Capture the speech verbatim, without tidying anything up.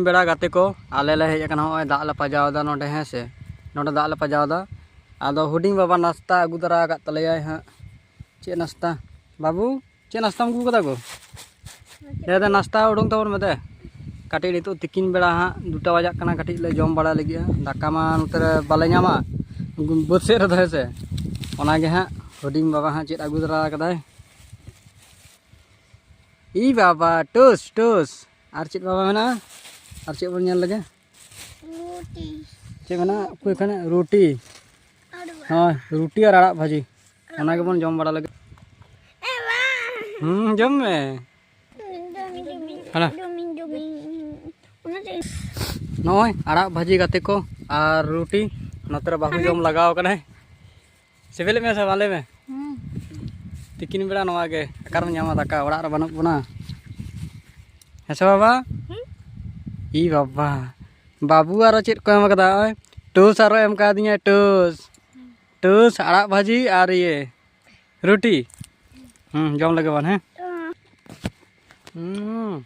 ᱵᱮᱲᱟ ᱜᱟᱛᱮ ᱠᱚ, ᱟᱞᱮ ᱞᱮ ᱦᱮᱡ ᱟᱠᱟᱱᱟ, ᱱᱚᱜᱼᱚᱭ ᱫᱟᱜ ᱞᱮ ᱯᱟᱡᱟᱣ ᱮᱫᱟ ᱱᱚᱰᱮ, ᱦᱮᱸ ᱥᱮ, ᱱᱚᱰᱮ ᱫᱟᱜ ᱞᱮ ᱯᱟᱡᱟᱣ ᱮᱫᱟ᱾ ᱟᱫᱚ ᱦᱩᱰᱤᱧ ᱵᱟᱵᱟ ᱱᱟᱥᱛᱟ ᱟᱹᱜᱩ ᱛᱟᱨᱟ ᱟᱠᱟᱫ ᱛᱟᱞᱮᱭᱟᱭ ᱦᱟᱸᱜ᱾ ᱪᱮᱫ ᱱᱟᱥᱛᱟ ᱵᱟᱹᱵᱩ? ᱪᱮᱫ ᱱᱟᱥᱛᱟᱢ ᱟᱹᱜᱩ ᱠᱟᱫᱟ ᱜᱳ? ᱫᱮ ᱫᱮ, ᱱᱟᱥᱛᱟ ᱩᱰᱩᱝ ᱛᱟᱵᱚᱱ ᱢᱮ ᱫᱮ᱾ ᱠᱟᱹᱴᱤᱡ ᱱᱤᱛᱚᱜ ᱛᱤᱠᱤᱱ ᱵᱮᱲᱟ ᱦᱟᱸᱜ ᱫᱩᱴᱟ ᱵᱟᱡᱟᱜ ᱠᱟᱱᱟ, ᱠᱟᱹᱴᱤᱡ ᱞᱮ ᱡᱚᱢ ᱵᱟᱲᱟ ᱞᱟᱹᱜᱤᱫᱼᱟ᱾ ᱫᱟᱠᱟ ᱢᱟ ᱱᱚᱛᱮ ᱨᱮ ᱵᱟᱞᱮ ᱧᱟᱢᱟ, ᱵᱟᱹᱫᱽ ᱥᱮᱫ ᱨᱮᱫᱚ, ᱦᱮᱸ ᱥᱮ᱾ ᱚᱱᱟᱜᱮ ᱦᱟᱸᱜ ᱦᱩᱰᱤᱧ ᱵᱟᱵᱟ ᱦᱟᱸᱜ ᱪᱮᱫ ᱟᱹᱜᱩ ᱛᱟᱨᱟ ᱠᱟᱫᱟᱭ᱾ ᱤ ᱵᱟᱵᱟ, ᱴᱳᱥ, ᱴᱳᱥ᱾ ᱟᱨ ᱪᱮᱫ ᱵᱟᱵᱟ ᱢᱮᱱᱟᱜᱼᱟ? ᱟᱨ ᱪᱮᱫ ᱵᱚᱱ ᱧᱮᱞ ᱞᱮᱜᱮ? ᱨᱩᱴᱤ᱾ ᱪᱮᱫ ᱢᱮᱱᱟᱜᱼᱟ? ᱚᱠᱚᱭ ᱠᱷᱟᱱ ᱨᱩᱴᱤ᱾ ᱟᱨ ᱵᱟ- ᱦᱳᱭ, ᱨᱩᱴᱤ ᱟᱨ ᱟᱲᱟᱜ ᱵᱷᱟᱹᱡᱤ᱾ ᱚᱱᱟ ᱜᱮᱵᱚᱱ ᱡᱚᱢ ᱵᱟᱲᱟ ᱞᱟᱹᱜᱤᱫ᱾ ᱮ ᱵᱟ᱾ ᱦᱩᱸ, ᱡᱚᱢ ᱢᱮ᱾ ᱡᱚᱢᱤᱧ, ᱡᱚᱢᱤᱧ, ᱦᱟᱱᱟ᱾ ᱡᱚᱢᱤᱧ, ᱡᱚᱢᱤᱧ᱾ ᱚᱱᱟ ᱪᱮᱫ? ᱱᱚᱜᱼᱚᱭ ᱟᱲᱟᱜ ᱵᱷᱟᱹᱡᱤ ᱜᱟᱛᱮ ᱠᱚ ᱟᱨ ᱨᱩᱴᱤ᱾ ᱱᱚᱛᱮ ᱨᱮ ᱵᱟᱹᱦᱩ ᱦᱟᱱᱟ᱾ ᱡᱚᱢ ᱞᱟᱜᱟᱣ ᱠᱟᱱᱟᱭ᱾ ᱥᱤᱵᱤᱞᱮᱫ ᱢᱮᱭᱟ ᱥᱮ ᱵᱟᱝ, ᱞᱟᱹᱭ ᱢᱮ? ᱦᱩᱸ᱾ ᱛᱤᱠᱤᱱ ᱵᱮᱲᱟ ᱱᱚᱣᱟ ᱜᱮ, ᱚᱠᱟᱨᱮᱢ ᱧᱟᱢᱟ ᱫᱟᱠᱟ? ᱚᱲᱟᱜ ᱨᱮ ᱵᱟᱹᱱᱩᱜ ᱵᱚᱱᱟ᱾ ᱦᱮᱸ ᱥᱮ ᱵᱟᱵᱟ? ᱦᱩᱸ᱾ ᱤ ᱵᱟᱵᱟ, ᱵᱟᱹᱵᱩ ᱟᱨᱚ ᱪᱮᱫ ᱠᱚ ᱮᱢ ᱠᱟᱫᱟ? ᱱᱚᱜᱼᱚᱭ ᱴᱳᱥ ᱟᱨᱚ ᱮᱢ ᱠᱟᱣᱫᱤᱧᱟᱭ, ᱴᱳᱥ᱾ ᱴᱳᱥ, ᱟᱲᱟᱜ ᱵᱷᱟᱹᱡᱤ ᱟᱨ ᱤᱭᱟᱹ, ᱨᱩᱴᱤ᱾ ᱦᱩᱸ, ᱡᱚᱢ ᱞᱮᱜᱮ ᱵᱚᱱ, ᱦᱮᱸ? ᱦᱩᱸ᱾